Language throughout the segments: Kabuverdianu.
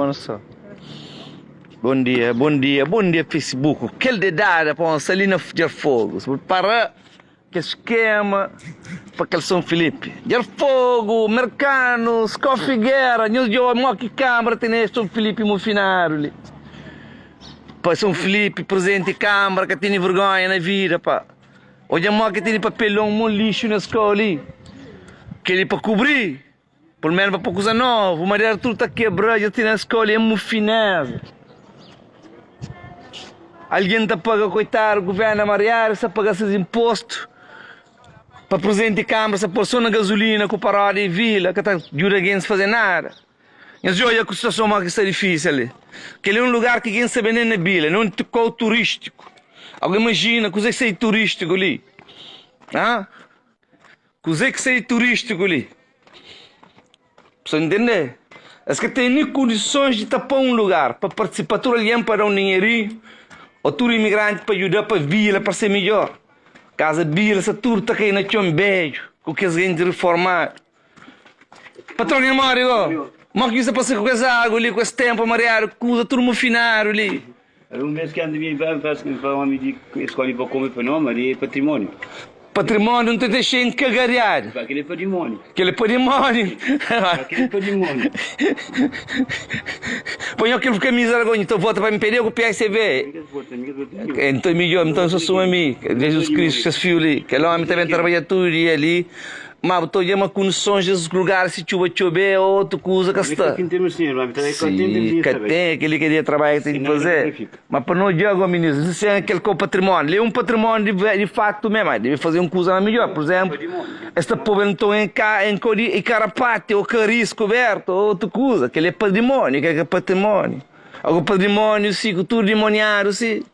Mano só. Bom dia, bom dia, bom dia Facebook. Kel dedada pa onsa ali na Djarfogo. Se prepara kel skema pa kel São Filipe. Djarfogo, mercanos, ko Figuera, nhos djobe mo ki kambra tene São Filipe mofinado li. Pa São Filipe, presente kambra ka tene vergonha na vida pa. Odja mo ki tene papelon mo lixo nes kau li. Keli pa kubri. Purmeru pa pô kuza novu, madera tudu ta kebra, dja ti na skola é mufineza. Algen ta paga koitadu, guvernu amariadu sa paga ses inpostu pa prizidenti di kanbra sa pô so na gazulina ku parodia di vila ka ta djuda gentis faze nada. Nhos dja odja ku situason modi ki sta difisil li. Kel-li é un lugar ki gentis ta ben nen na bila, na un kau turistiku. Algen imajina kuzê ki sta di turistiku li? Ha? Kuzê ki sai turístiku li? Psa ntende? Es ka ten ni kondisons di tapa un lugar pa partisipa tudu algen pa da un dinherinhu o tudu imigranti pa djuda pa bila pa ser midjor. Kaza bila sta tudu ta kai na txon bedju ku kes genti riformadu. Patron nha mori go? Mo ki nhu sta pasa ku kes agu li ku es tenpu mariadu kuza tudu mufinadu li? Algun bes ki anti mi ba pa omi di escolhi pa come pa nome ali é património. Património nta dexa enkagariadu. Pa kel é pa dimónio. Kel é pa dimónio. Pa kel é pa dimónio. Pa nho kel kamisa la nho ta vota pa MPD ou ku PSB? Mi ka ta vota, mi ka ta vota ninhun. Enton midjor, nton so suma mi, Jesus Cristo ses fiu li. Kel omi ta ben trabadja tudu dia li. Ma bu ta odja ma kondisons des lugar si txuba txobe ô otu kuza ka sta. Si ka ten kel-li ka dia trabadju ki ten ki faze. Ma pa no odja go minis si sen kel ko patrimóniu. Li é un patrimóniu di faktu mé ma debe faze un kuza ma midjor. Pur izénplu es ta poba el nton en ka en kau di karapati ô karis kubertu ô otu kuza. Kel-li é patrimóniu ka patrimóniu. Ago patrimóniu si ku tudu dimoniadu si.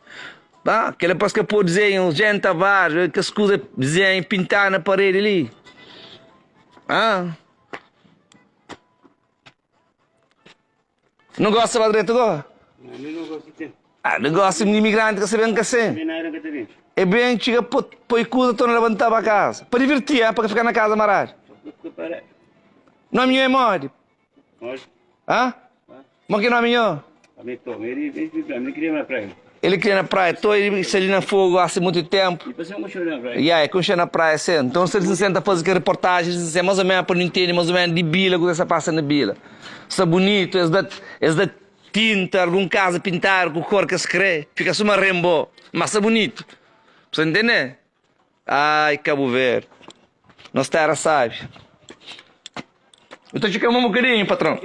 Tá, kel-la parse ka pô dizenhu, Jean Tavares, kes kuza, dizenhu pintadu na paredi li. Ah. Não gosta ba dretu go? Ah, negócio de imigrante ka sa ben ka sen. É ben txiga pô, poi kuza torna labanta pa casa. Pa diverti, ah, pa ka fika na casa maradu. Nome nho é modi? Hã? Mo ki nomi nho? Ele kria na praia, to ele sta li na fogo há muito tempo. Ya, é konxe na praia se. Então se eles senta fazer ke reportagem, eles dizem mais ou menos para não entender mais ou menos de bila kuza sa passa na bila. Sta bonito, eles dá, eles dá tinta, algum casa pintado com cor que eles querem, fica só uma rembo, mas sta bonito. Você entende? Ai Cabo Verde, nos terra sabi. Eu ta txeka-m un bokadinhu, patron.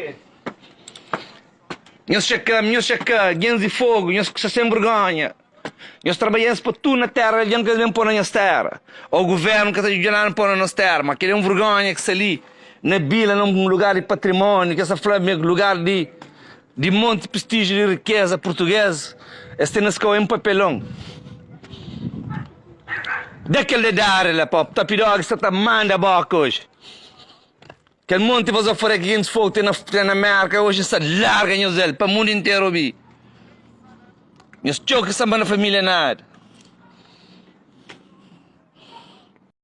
Nhos txeka-m, nhos txeka, gens di fogu, nhos ki sta sen burgonha. Nhos trabalha-s pa tudu na terra, algen ka ben pô na nhos terra. Ô guvernu ka ta djuda-nu pô na nos terra, ma kel-li é un vergonha ki sta li na bila, na un lugar di patrimóniu, ki es ta fla ma é lugar di Di monti pristiju di rikeza purtuges, es ten es kau en papelon. Da kel dedari la pa Tapidog sta ta manda boka oji. Kel monti vazoforé ki gentis fogu ten na ten na Merka oji sta larga nhos el pa mundu interu obi. Nhos txeu ki sta manda familia nada.